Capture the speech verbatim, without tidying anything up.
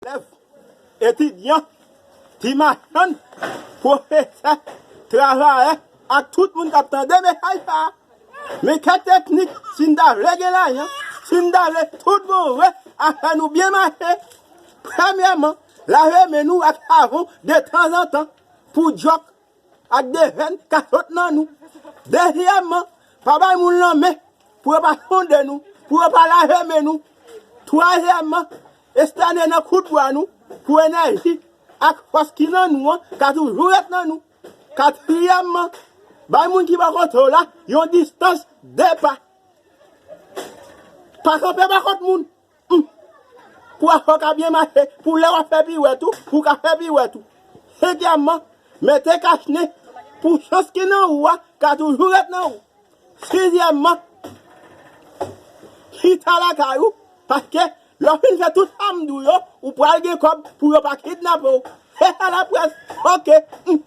elèv, etidyan, ti machann, pwofesè, travayè, ak tout moun k ap tande mesaj sa a. Men kèk teknik, si n ta vle gen lajan, si n ta vle tout bon vre, afè nou byen mache, premyèman, lave men nou ak savon detanzantan pou djòk ak devèn ka sot nan nou. Dezyèmman, pa bay moun lanmen pou yo pa sonde nou, pou yo pa lave men nou. Twazyèmman, estane nan kout bwa nou pou enèji ak fòs ki nan nou an ka toujou ret nan nou. Katriyèmman, bay moun ki bò kote w la yon distans de pa. Pa kanpe bò kot moun. Hmm. Pou afè w ka byen mache, pou lè w ap fè piwèt ou, pou w ka fè piwèt ou. Senkyèmman, mete kachnen pou chans ki nan ou a ka toujou ret nan ou. Sizyèmman, chita lakay ou, paske lè w fin fè tout sa m di w yo, ou pral gen kòb pou yo pa kidnape w. Se sa laprès. Oke. Hmm.